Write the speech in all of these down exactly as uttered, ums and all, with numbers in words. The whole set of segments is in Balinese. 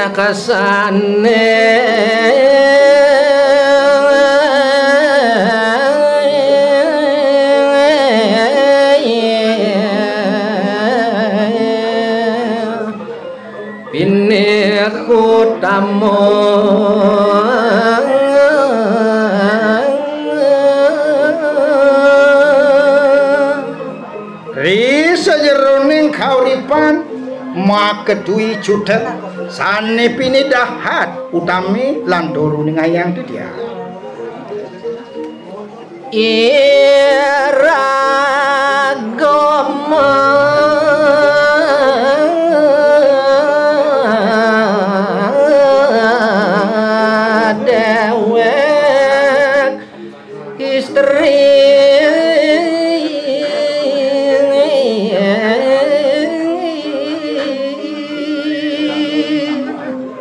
Rekasane pinih utama. Ri sajeroning kauripan, makatui cutet sane pinidahat utami lan turu ningayang titiang. Iragama dewek istri.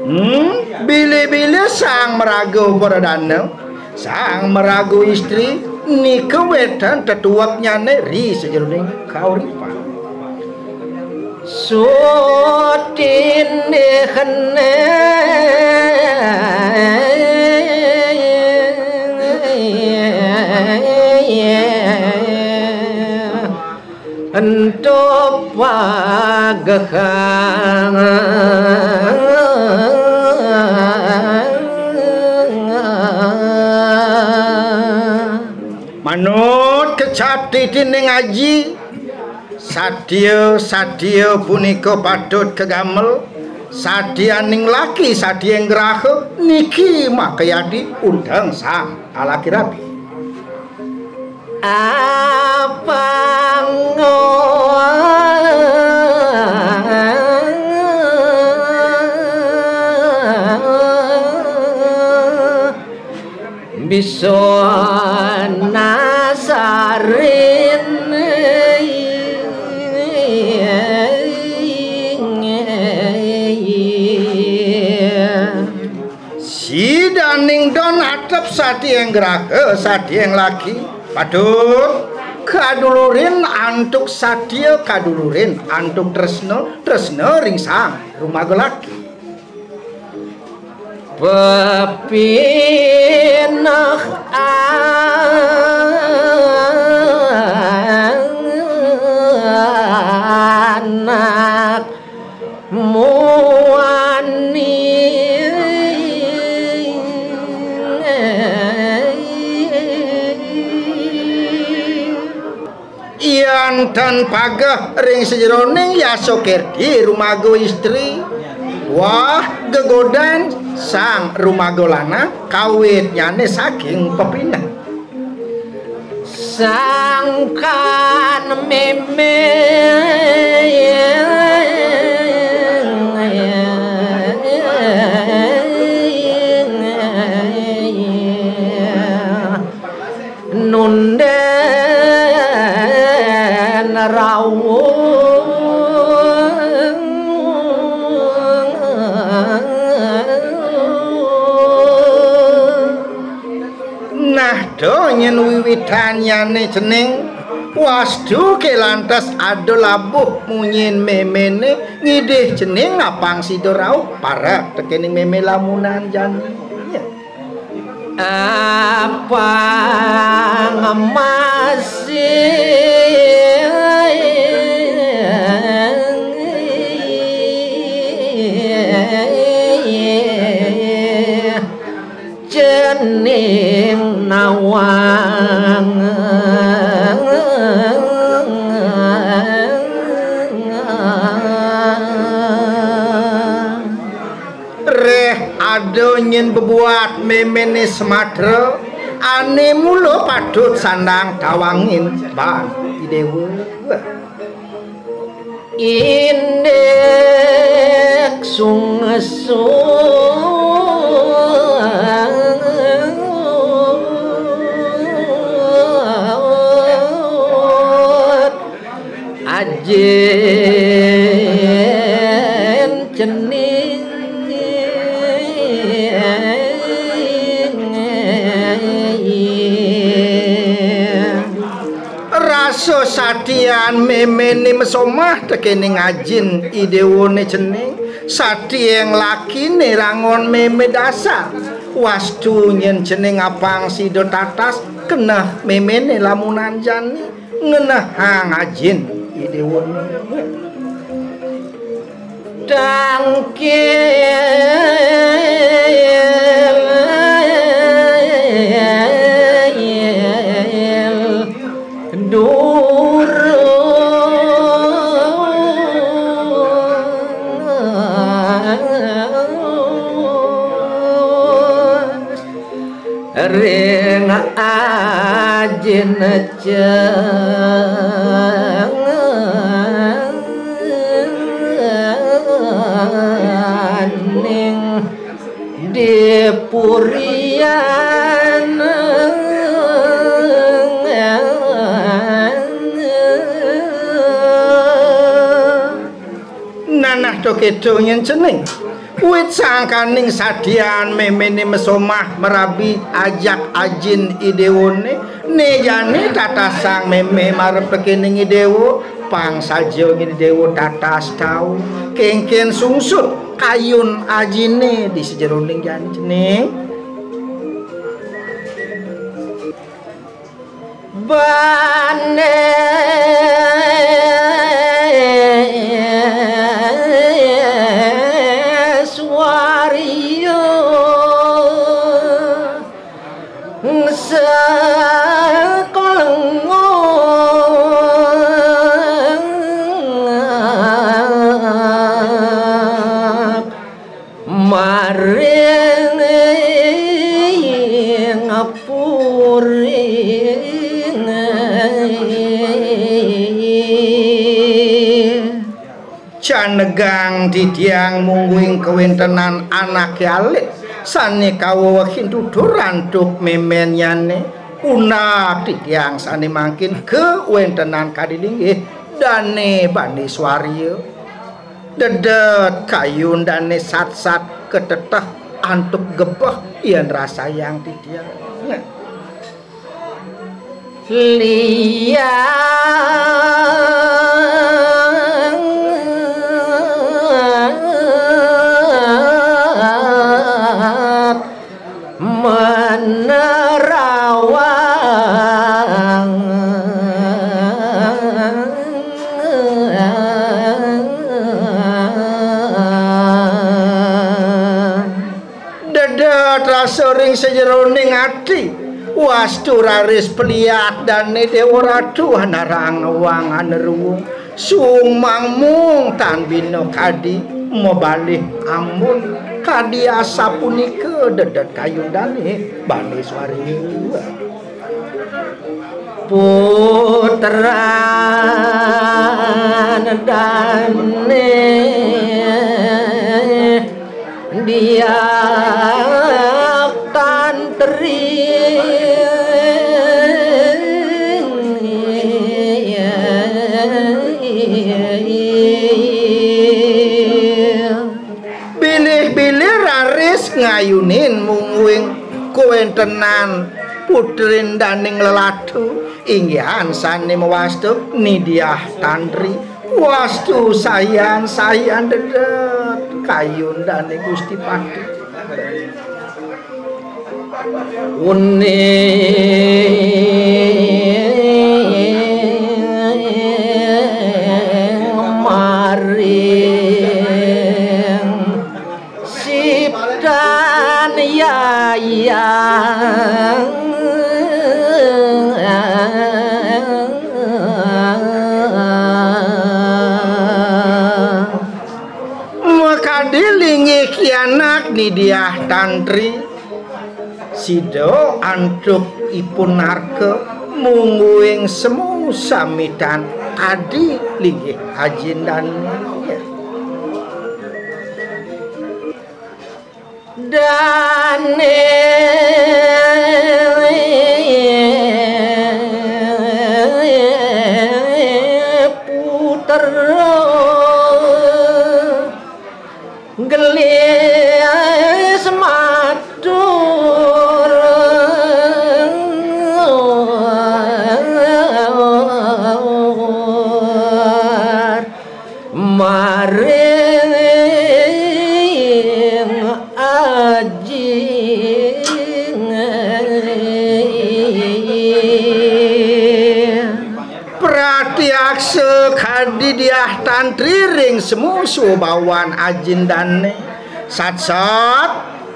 Hmm, bilih-bilih sang maraga pradana, sang maraga istri, nika wenten tetueknyane ri sajeroning kauripan. Sutindihne ento pagehang. Manut kecap titining aji, satia, satia punika patut kagamel, satianing laki, satia graha, niki makayadi undeng sang alaki rabi. Apang bisa nasarin. Sidaning don atep satiang graha, satiang laki, patut kadulurin antuk satia, kadulurin antuk tresna, tresna ring sang rumaga laki. Pepineh anak muani. Yan tan pageh ring sajeroning yasa kerti rumaga istri, wah, gegodan sang rumaga lanang, kawitnyane saking pepineh. Sangkan meme nunden rawung. Nah, to nyen wiwitannyane cening, wastu ke lantas ada labuh munyin memene ngidih cening napang sida rauh parak tekening meme lamunan jani. Apang masih cening nawang. Reh ada nyen bebuat memene Sematra, ane mula patut sandang tawangin ban idewa. Indik sungsu Ajin cening. Rasa satia méméné masomah tekéning ajin i déwané cening, satia lakiné rangon mémé dasar. Wastu yén cening apang sida tatas, keneh méméné lamunan jani ngenehang ajin i déwané. Tangkil durung ring ajin cening di purian. Nanah to kéto yén cening. Wit sangkaning satian méméné masomah marabi ajak ajin i déwané, né jani tatasang mémé marep tekéning i déwa, pang saja i déwa tatas tau kénkén sungsut kayun ajiné di sajeroning jani cening. Banes warya seklengok maring puri. Canegang titiang mungguing kawéntenan anaké alit sané kawewehin tutur antuk méménnyané. Undap titiang sané mangkin kawéntenan kadi linggih dané Baneswarya. Dedet kayun dané satsat kateteh antuk gebeh yén rasayang titiang. Liang menerawang. Dedet rasa ring sajeroning ati, wastu raris peliat dané Déwa Ratu anarang wang aneruwung. Suung mangmung tan bina kadi mabalih ambun, kadi asapunika dedet kayun dané Baneswarya. Putran dané Diah Tantri. Bilih-bilih raris ngayunin mungguing kawéntenan putrin daning lelatu, inggihan sané mawasta Ni Diah Tantri. Wastu sayan-sayan dedet kayun dané Gusti Patih. Uning maring siptan yayang. Makadi linggih kianak Ni Diah Tantri, sida antuk ipun narka mungguing semu samitan kadi linggih ajin dané. Dané puter Gelis matur maring aji. Pratiaksa kadi Diah Tantri ring semu subawan ajin dane. Satsat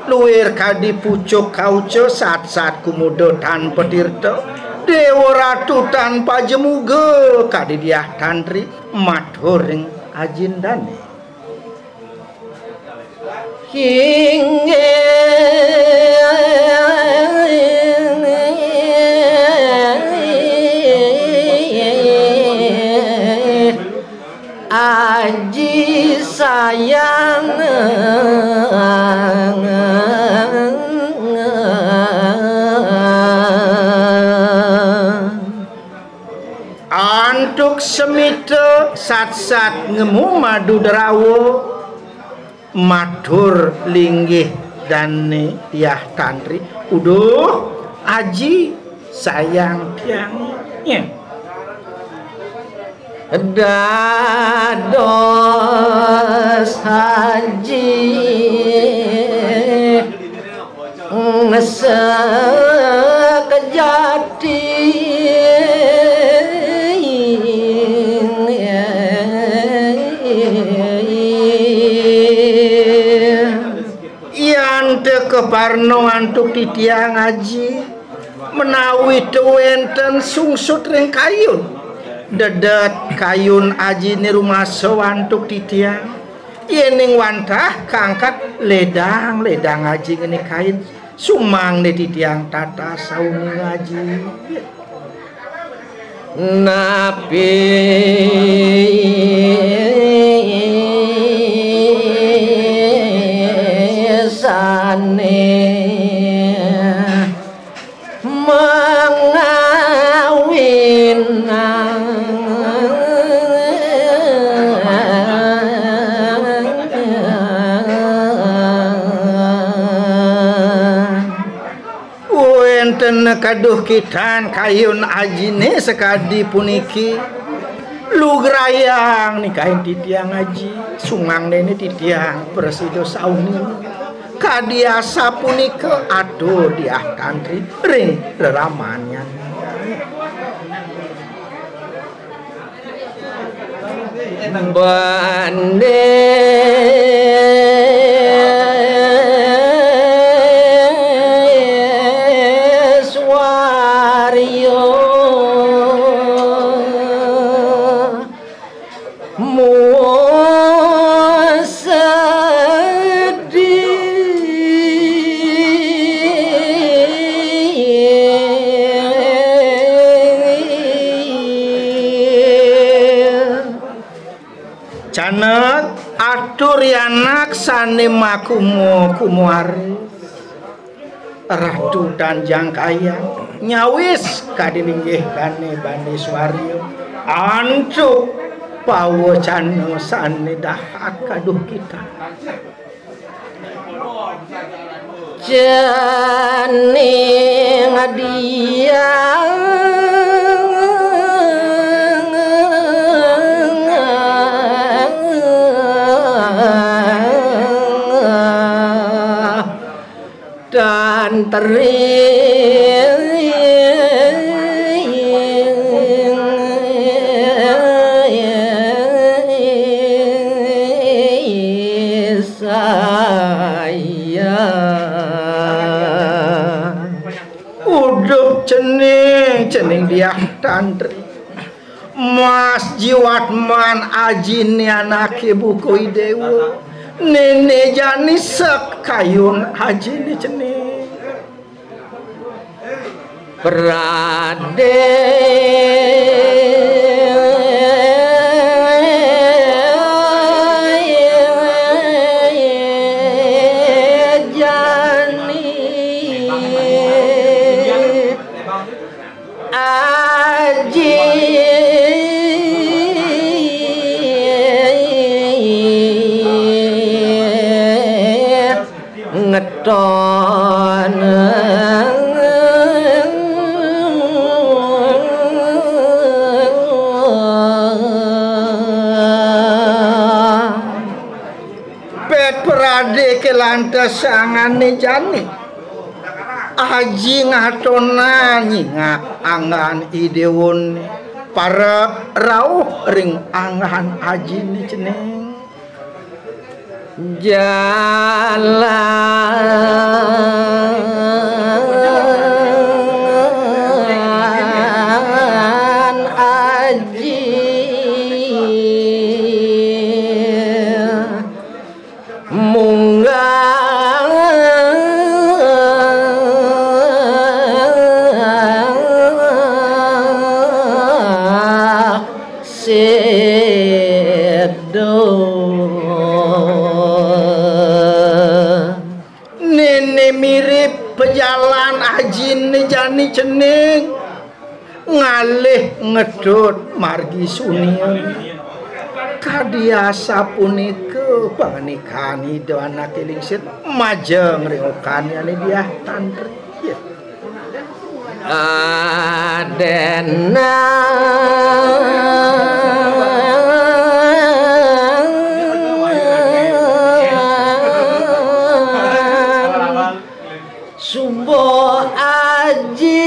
luir kadi pucuk kauca, satsat kumuda tanpa tirta. Dewa Ratu tan paja muga kadi Diah Tantri matur ring ajin dane. Inggih aji sayang. Antuk semita satsat ngemu madu drawa, matur linggih dane Diah Tantri, "Uduh, aji sayang tiang." Dados aji sakejati. Yan teka parno antuk titiang aji, menawi ta wenten sungsut ring kayun, dedet kayun ajine rumasa antuk titiang. Yening wantah kangkat ledang-ledang aji ngene kain, sumangde titiang tatas sauni aji. Napi sane mangawinang. Wenten kaduh kitan kayun ajine sakadi puniki. Lugrayang nikain titiang aji, sumangdene titiang prasida sauni. Kadi asapunika atur Diah Tantri ring reramannyane. Bande swarya. Musedih. Canet atur anak sane makuma-kumuari. Ratu tan jangkayang, nyawis kadi linggih dane Bande Swarya, antuk pawecana sane dahat kaduh kita. Cening adiang. Tan teri saya. Uduh cening, cening Diah Tantri. Mas Jiwatman ajine anake buka Idewa. Nene jani sek kayun ajine cening. Prade jani. Aji. Ton. Pét pradé ké lantas angané jani. Aji ngatonan nyingak anggan idéwané. Parep rauh ring anggan ajiné cening. Jalan aji munggah séda. Néné mirib pajalan ajiné jani cening, ngalih ngedot margi sunia. Kadi asapunika pangandikan Ida Anaké Lingsir majeng ring okanyané Diah Tantri. Adenan suba aji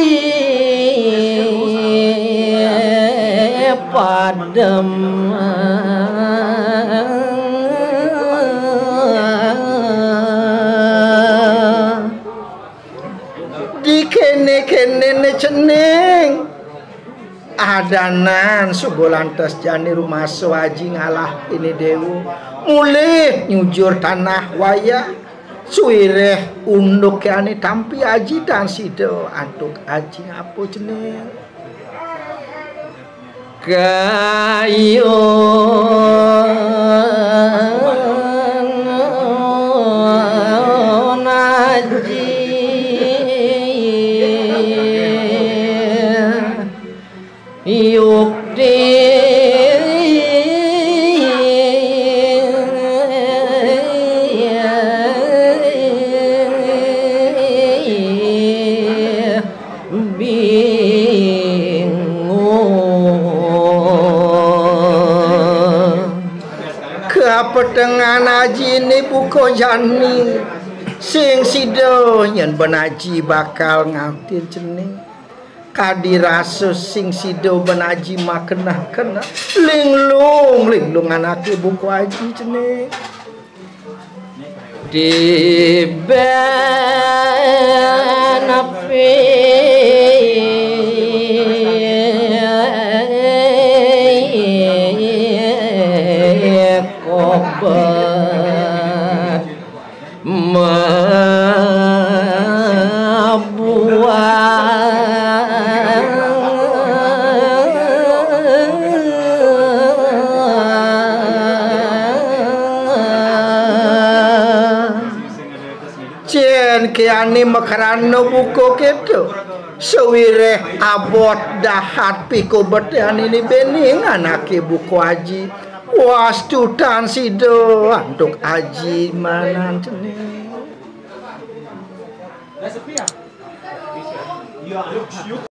padem. Dikéné-kénéné cening. Adanan suba lantas jani rumasa aji ngalahina déwa. Mulih nyujur tanah wayah. Suwiréh unduké ané tampi aji tan sida antuk aji ngapa cening. Kayun aji yukti bingung. Kapetengan ajiné buka jani, sing sida yén ben aji bakal ngantin cening. Kadi rasa sing sida ben aji makeneh-keneh, linglung, linglung anaké buka aji cening. Tiben api kobat mabuah. Cén ké ané makrana buka kéto. Sawiréh abot dahat pikobeté ané béning anaké buka aji. Wastutan sida antuk aji manan cening.